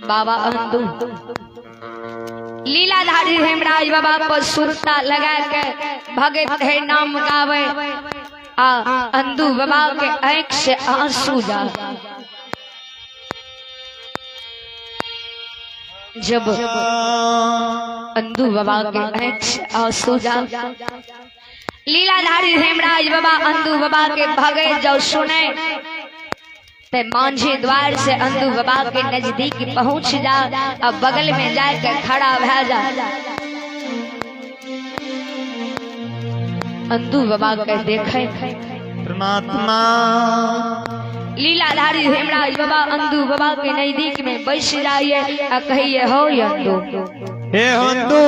बाबा अंदू लीलाधारी हेमराज बाबा पर सुरता लगा के भगत है नाम गावे आ अंदू बाबा के आंख से आंसू जा। जब अंदू बाबा के आंख से आंसू जा, लीलाधारी हेमराज बाबा अंदू बाबा के भगत जो सुने ते मांझे द्वार से अंदू बाबा के नजदीक पहुंच जा, अब बगल में जाकर खड़ा भा जा। अंदू बाबा के देखे परमात्मा लीलाधारी हेमराज बाबा अंदू बाबा के नजदीक में बैस जाइए आ कहिए हो अंदू, हे अंदू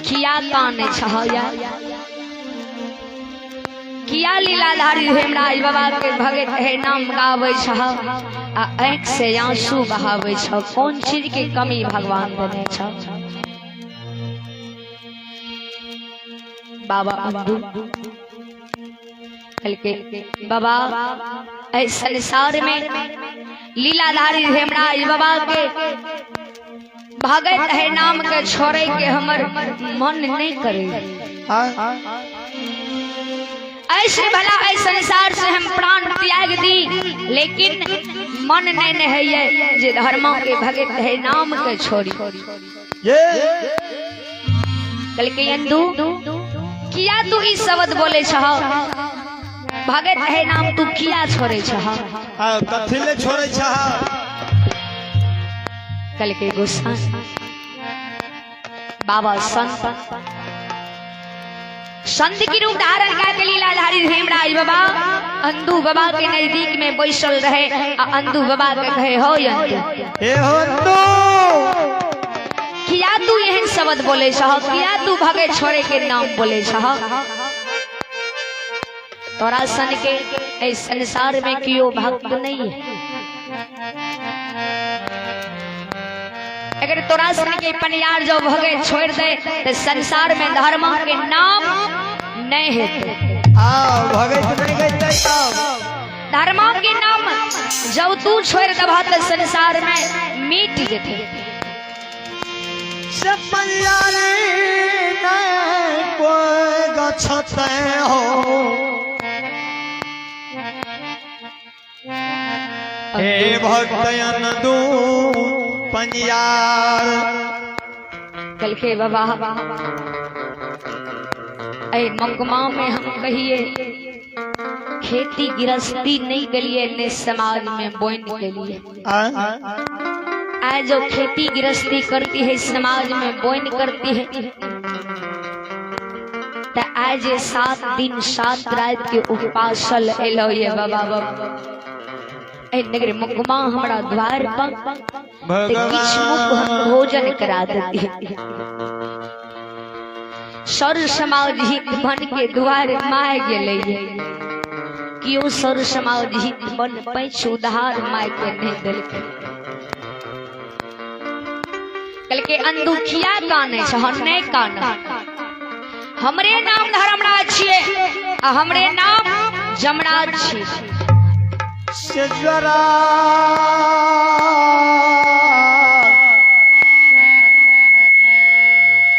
किया कान छहया, किया लीलाधारी हेमराज बाबा के भगत है नाम गावे छह आ आंख से आंसू बहावे छह, कौन चीज के कमी भगवान देने छह? बाबा अंदू कहलके बाबा ऐ संसार में लीलाधारी हेमराज बाबा के भगत है नाम के छोड़े के हमर मन नहीं करे। ऐसे भला ऐ संसार से हम प्राण त्याग दी, लेकिन मन नहीं है ये जे धर्मा के भगत है नाम के छोड़ी। ये कहलके अंदू किया तू ई शब्द बोले छह, भगत है नाम तू किया छोड़े छह? कथी ले छोड़े छह? कहलके गोसाई बाबा संत संत की रूप धारण करके लीलाधारी हेमराज बाबा अंदू बाबा के नजदीक में बैसल रहे आ अंदू बाबा के कहे हो अंदू, हे अंदू किया तू एहन शब्द बोले छह, किया तू भगे छोड़े के नाम बोले छह? तोरा सन के इस संसार में क्यों भक्त नहीं है। अगर तोरा सन के पनियार जो भगे छोड़ दे तो संसार में धर्म के नाम नहीं है। भगत नहीं गए धर्म के नाम जब तू छोड़ दबा तो संसार में मिट जेते। से पनियारी नहीं कोई गछते हो, हे भक्त अंदू पंजियार। कलके बाबा ऐ मकमा में हम कहिए खेती गृहस्थी नहीं के लिए ने समाज में बोइन के लिए। आज जो खेती गृहस्थी करती है समाज में बोइन करती है, तो आज 7 दिन 7 रात के उपवासल एलो ये बाबा बाबा ऐ नगर मुकमा हमरा द्वार पर किछु मुख हम भोजन करा देती है। सर समाज हित बन के द्वार my गेलै, क्यों सर समाज हित बन पैछ उधार my के नहीं देलकै। कहलकै अंदुखिया कानै छै, हम नहीं कान, हमरे नाम धर्मराज छियै आ हमरे नाम जमराज छियै। से जरा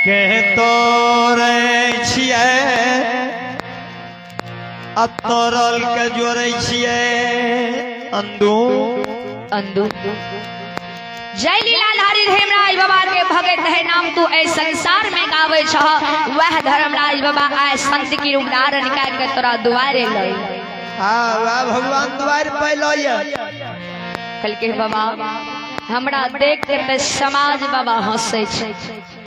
के तोरे छियै आ तोरल के जोड़ै छियै अंदू अंदू। जय लीलाधारी हेमराज बाबा के भगत है नाम तू ऐ संसार में गावे छह, वह धर्मराज बाबा आए संत की रूप धारण करके तोरा दुआरे लई। हाँ वह भगवान द्वार पे लई। कहलके बाबा हमरा देख के ते समाज बाबा हंसै छै।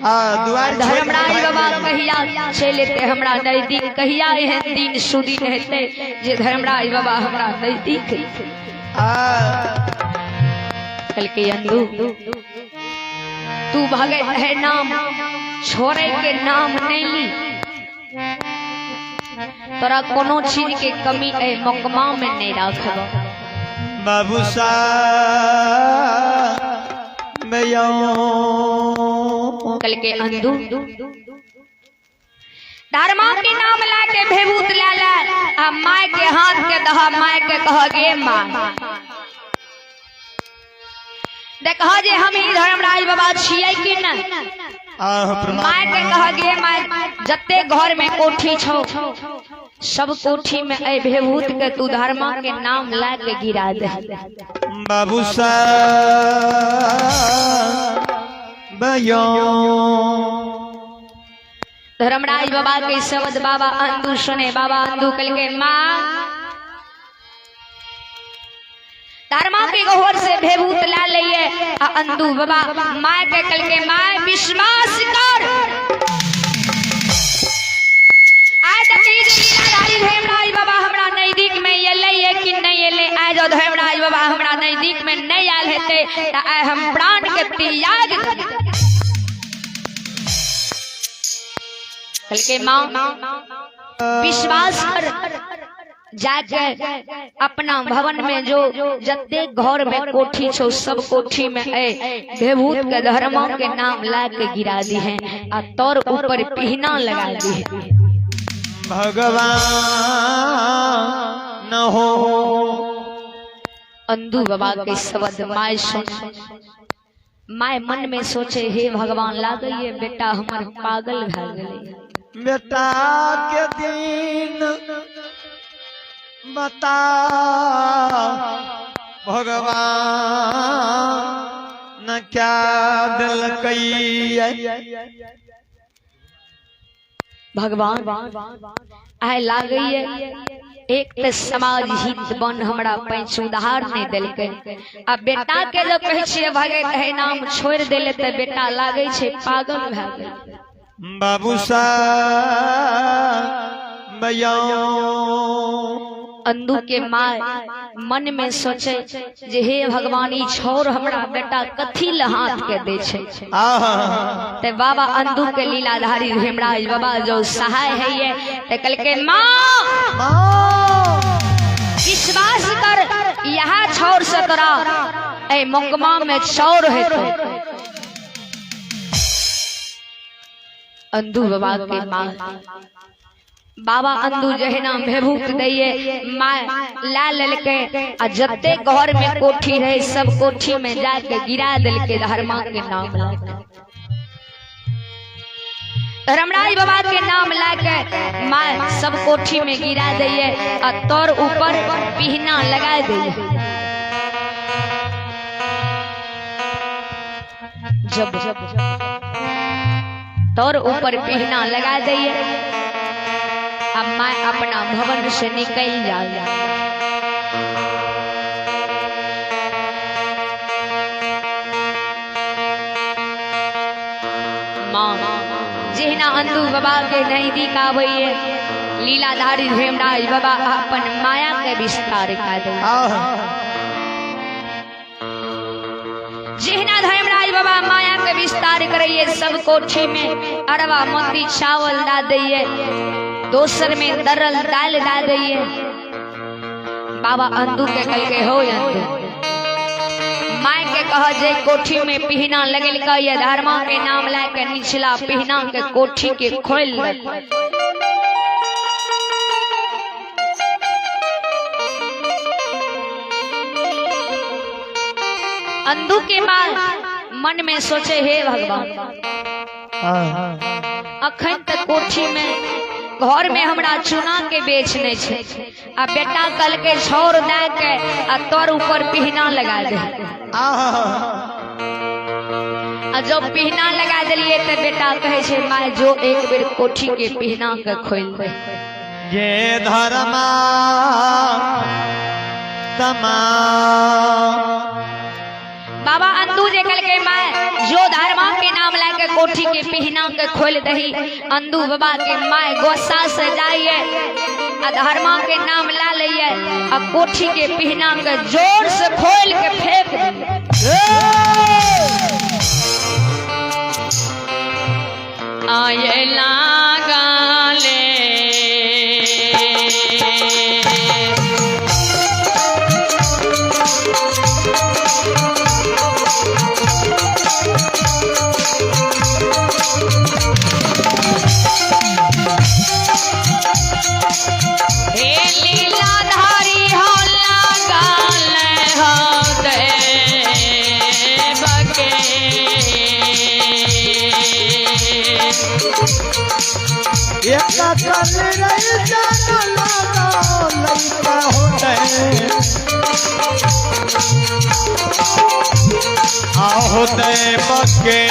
द्वार धर्मराज बाबा कहिया चलि एतै हमरा नजदीक, कहिया एहन दिन सुदिन हेतै जे धर्मराज बाबा हमरा नजदीक एतै। कहलकै अंदू तू भगत है नाम छोड़े के नाम नहीं ली, तोरा कोनो चीज के कमी ए मकमा में नहीं राखब। बाबू सा कहलकै अंदू धर्मा के नाम ला के भेबूत ला ला आ my के हाथ के दह, my के कह गे माँ देखह जे हम ही धर्मराज बाबा छियै कि नहि। आह माय के परमात्मा कह गे माय, जते घर में कोठी छौ सब कोठी में ए भेभूत के तू धर्मा के नाम ला के गिरा दे। बाबू साहब धर्मराज बाबा के शब्द बाबा अंदू सुने। बाबा अंदू कल के माँ धर्मा के गोहर से भेभूत ला लिए आ अंदू बाबा माय के कल के माय विश्वास कर, आय तक ई जे लीलाधारी धर्मराज बाबा हमरा नजदीक में एलै है कि नहीं एलै। आय जो धर्मराज बाबा हमरा नजदीक में नहीं आयल हेतै त आय हम प्राण के त्याग कल के माँ विश्वास कर, जाके अपना भवन में जो जते घर में कोठी छो सब कोठी में ए भेभूत के धर्मा के नाम ला के गिरा दी है आ तोर ऊपर पिहना लगा दी है। भगवान न हो। अंदू बाबा के शब्द my सुन, my मन में सोचे हे भगवान लागैये बेटा हमर पागल भए गेलै। बेटा के दिन बता भगवान न क्या दिलकैये। भगवान आय लागैये एक त समाज हित बन हमरा पैंच उधार नहीं देलकै आ बेटा के जो कहै छियै भगत है नाम छोड़ि देले त बेटा लागै छै पागल भए गेल। बाबू साहब अंदू के माय मन में सोचे जे हे भगवान ई छोर हमरा बेटा कथी ल हाथ के दे छै। ते बाबा अंदू के लीलाधारी हेमराज बाबा जो सहाय है ये ते कहलकै माँ विश्वास कर, यहाँ छोर से तोरा ए मोकमा में चौर हेतौ। अंदू बाबा के माँ बाबा अंदू जहिना भेभूत दैये माँ ला लेलकै आ जते घर में कोठी रहे सब कोठी में जाके गिरा देलकै धर्मा के नाम ला के। धर्मराज बाबा के नाम ला के माँ सब कोठी में गिरा दैये आ तोर ऊपर पिहना लगा दैये। जब तोर ऊपर पिहना लगा दैये अब मैं अपना भवन से निकल जा। माँ जिहना अंदू बाबा के नजदीक आबैये लीलाधारी हेमराज बाबा अपन माया के विस्तार कर दे। जिहना धर्मराज बाबा माया के विस्तार करैये सब कोठी में अरवा मोती चावल दा दैये, दोसर में दरल दाल दा दैये। बाबा अंदू के कहलकै हो अंदू, my के कह जे कोठी में पिहना लगेलकै ये धर्मा के नाम ला के निचला पिहना के कोठी के खोल देलकै। अंदू के माँ मन में सोचे हे भगवान अखन तक कोठी में घर में हमरा चुना के बेच नहीं छे आ बेटा कल के छोड़ दे के आ तोर ऊपर पिहना लगा दे। आ जब पिहना लगा दिलिए तो बेटा कहे छे माय जो एक बेर कोठी के पिहना के खोल दे। ये धर्मा तमा बाबा अंदू जे कल के my जो धर्मा के नाम ला के कोठी के पिहना के खोल दही। अंदू बाबा के my गोसा से जाइए आ धर्मा के नाम ला लिये आ कोठी के पिहना के जोर से खोल के फेंक दे। आये लागा ले हे लीलाधारी हो लागल हो दे। एक कल रही जान लागा लइका होते आहोते बके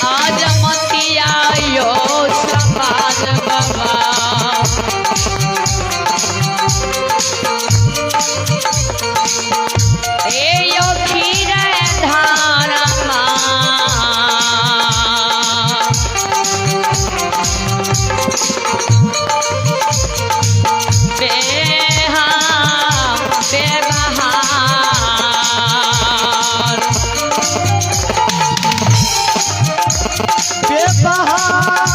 आज मतिया यो समान बाबा ए यो खीर धारा बेहा बेबहार बेबहार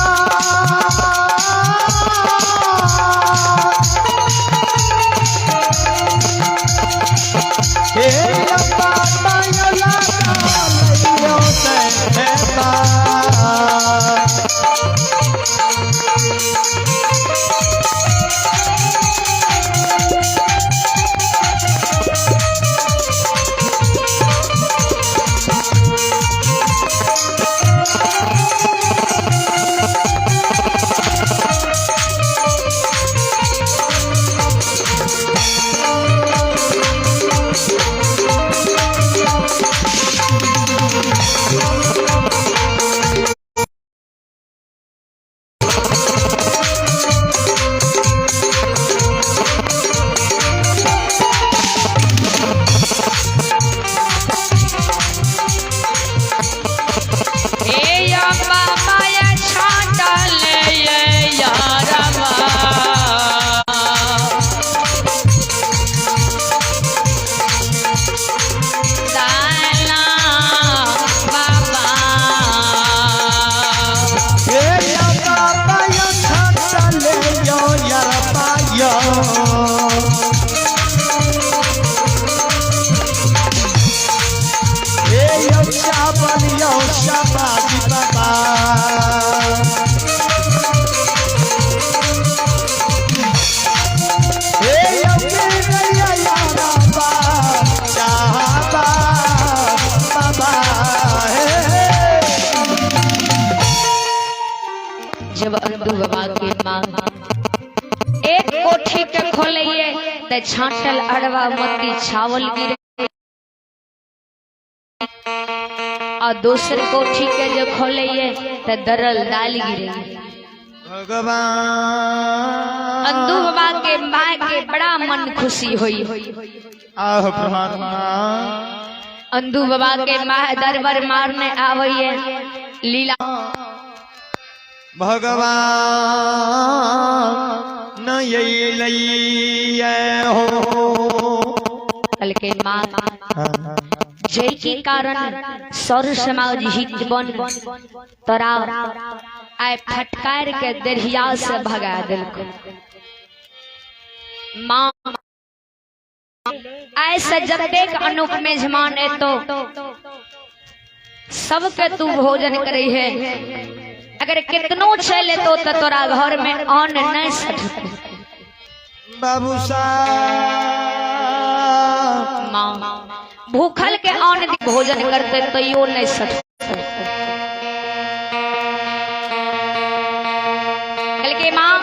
हे अब्बा माया लागा लइयो ते बा हे अम्बा माया छाटल ये यारमा दाना बाबा हे अब्बा माया छाटले यो यार पायो हे यो चावल यो शाबाजी बाबा हे यो मेरे यार बा चाबा बाबा हे जब अंदू बाबा के माँ एक कोठी के खोलइए त छाटल अड़वा मोती छावल गिरे और दोसर कोठी के जो खोलइए त दरल दाल गिरे। भगवान अंदू बाबा के माँ के बड़ा मन खुशी हुई। आह परमात्मा अंदू बाबा के माँ दरबार मारने आवइए लीला भगवान न ये हो कल के माँ जय के कारण सौर समाज हित बन तोरा आय फटकार के दरिया से भगा दिलको। माँ ऐसे जतेक अनुप मेजमान एतो सबके तू भोजन करे है, अगर कितनो चले तो तोरा घर में अन्न नहीं सटते। बाबू साहब माँ भूखल के अन्न भोजन करते तो यो नहीं सटते। के माँ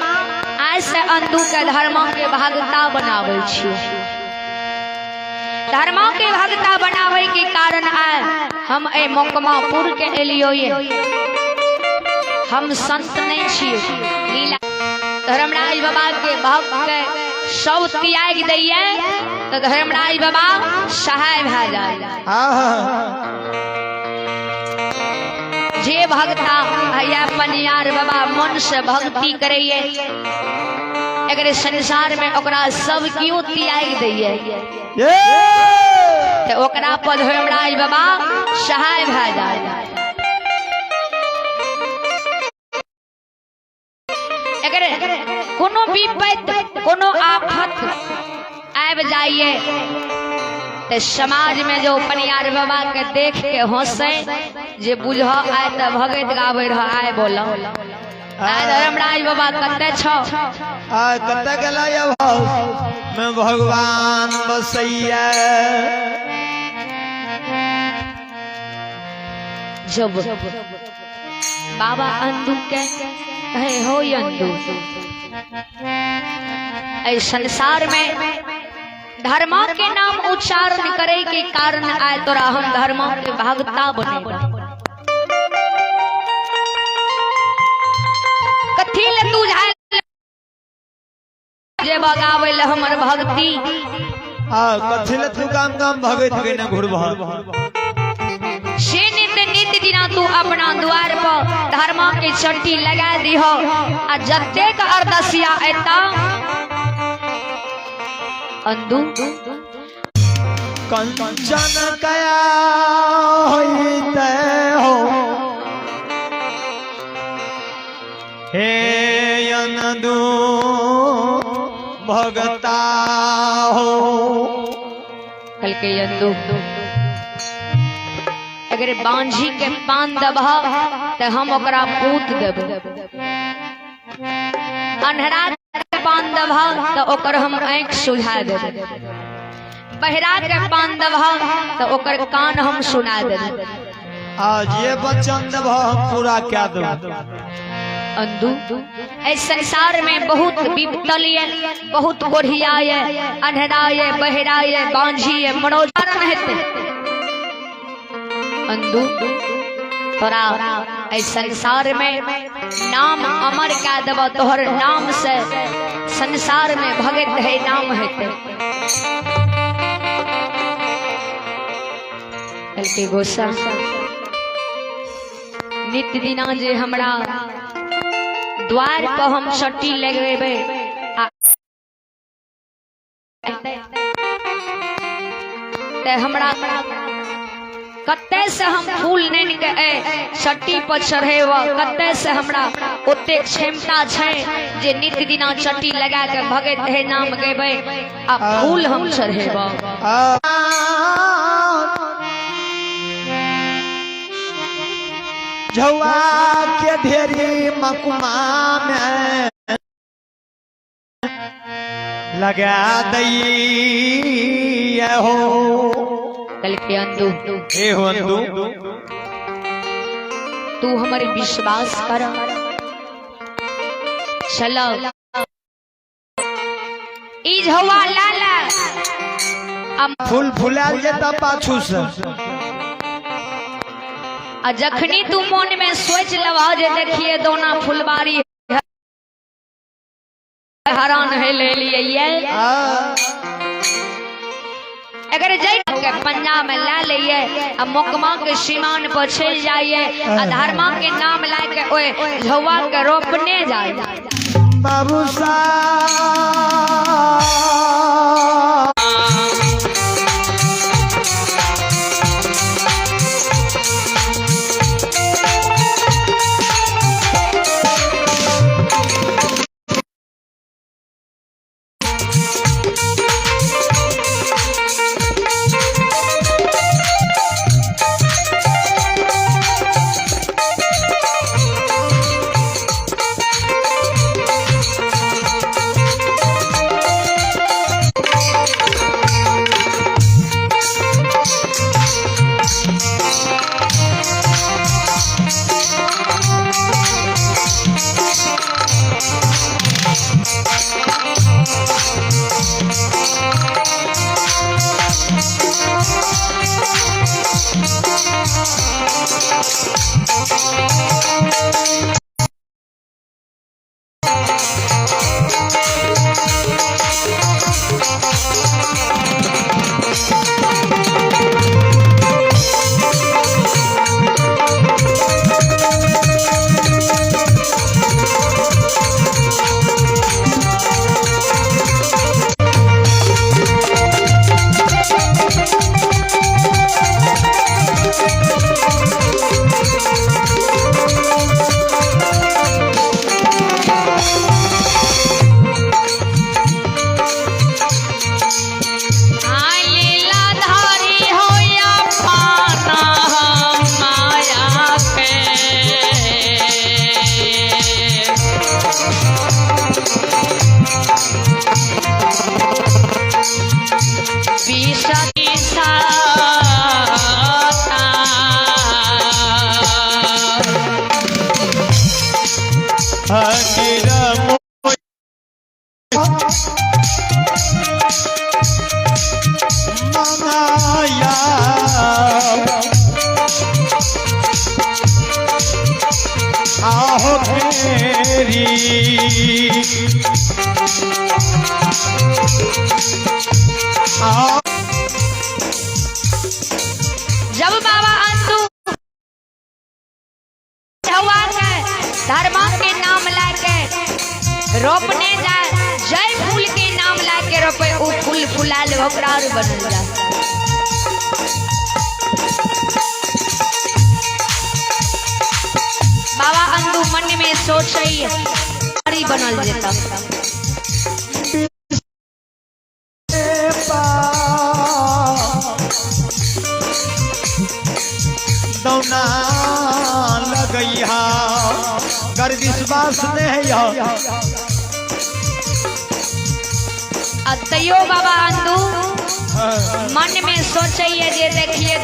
आज से अंदू के धर्मों के भगता बनावे छी। धर्मों के भगता बनावे के कारण आए हम ए मोकमापुर के एलियो ये हम संत नहीं छी। लीला धर्मराज बाबा के भक्त के सब त्याग दैये तो धर्मराज बाबा सहाय भए जाए। जे भक्ता भैया पनियार बाबा मन से भक्ति करैये एकरे संसार में ओकरा सब क्यों त्याग दैये तो ओकरा पर धर्मराज बाबा सहाय भए जाए। अगर कोनो विपत्ति कोनो आफत आबि जाइए तो समाज में जो पनियार बाबा के देख के हंसे जे बुझ आए तो भगत गावे रह आए बोल आए धर्मराज बाबा कते छो आ कते गेला ये भाव मैं भगवान बसैया। जब बाबा अंधू के कहे हो अंधू, ऐ संसार में धर्मा के नाम उच्चारण करे के कारण आए तोरा हम धर्मा के भगता बने। कथी ले तू जाए जे बगावे ले हमर भक्ति? आ कथी ले तू काम काम भगत के न घुरबह? से नित नित दिना तू अपना द्वार पर धर्मा के चट्टी लगा दिहो आ जतेक अरदसिया एता अंदू कंचन कया होइते हो हे अनदू भगता हो। कल के अंदू अगर बांझी के पान दबह तो हम ओकरा पूत देब, अन्हरा के पान दबह तो ओकर हम आँख सुझा देब, बहरा के पान दबह तो ओकर कान हम सुना देब। आज ये वचन देबह हम पूरा क्या देब। अंदू इस संसार में बहुत विपतल ये, बहुत कोढ़िया ये, अन्हरा ये, बहरा ये, बांझी ये, मनोजारण हेते। अंदू तोरा इस संसार में नाम अमर क्या देब, तोहर नाम से संसार में भगत है नाम हेते। के गोसा नित दिना जे हमरा द्वार पर हम चट्टी लगेबे ते हमरा कत्ते से हम फूल नैन के चट्टी पर चढ़ेब, कत्ते से हमरा ओते क्षमता छै जे नित दिना चट्टी लगा के भगत है नाम गेबे आ फूल हम चढ़ेब। झौआ के ढेरी मकुमा में लगा दई हो। कल के अंदू हे हो अंदू तू हमारे विश्वास कर, चलो ई झौआ लाला फूल फुलाल जेता पाछू से। आ जखनी तू मन में सोच लबा जे देखिए दोना फुलबारी हरान है ले लिए, अगर जय के पंजा में ला लिए आ मोकमा के सीमान पर चल जाइए आ धर्मा के नाम ला के ओए झौआ के रोपने जाए। बाबू सा मंगाया आहो तेरी आ जब बाबा अंतु हवा के धर्मा के नाम लाके रोपने जाए, जय फूल के नाम लाके रोपे, उ फूल फुलाल ओकरा और बनल जाए। बाबा अंदू मन में सोचई हरी बनल जेता। दौना लगैहा कर विश्वास नहीं है। आ तैयो बाबा अंदू मन में सोचइए जे देखिए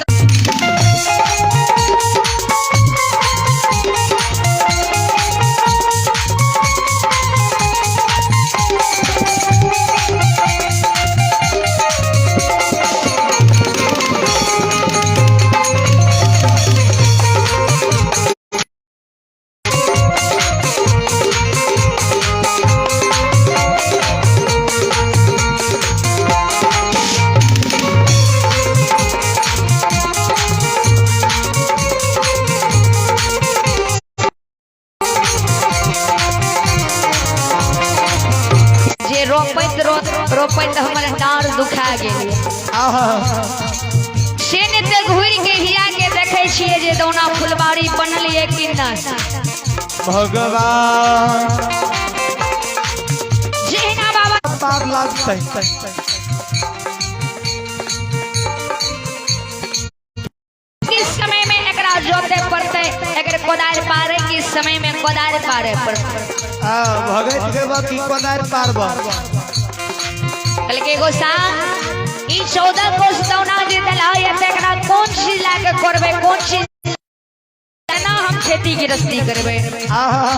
जे रोपैत रोपैत हमर डाँड़ दुखा गेल। से ने ते घुरि के हिया के देखै छियै जे दौना फुलबाड़ी बनल ये कि नहि। भगवान जहिना बाबा पार लागतै। किस समय में एकरा जोते पड़तै, एकर कोदारि पारे किस समय में कोदारि पारे पड़तै। आ भगत के बाकी कोदारि पारब। कहलकै गोसा ई 14 कोस दौना जे देलहै ये एकरा कोन चीज लए के करबै, कोन चीज केना हम खेती गृहस्थी करबै। आहा।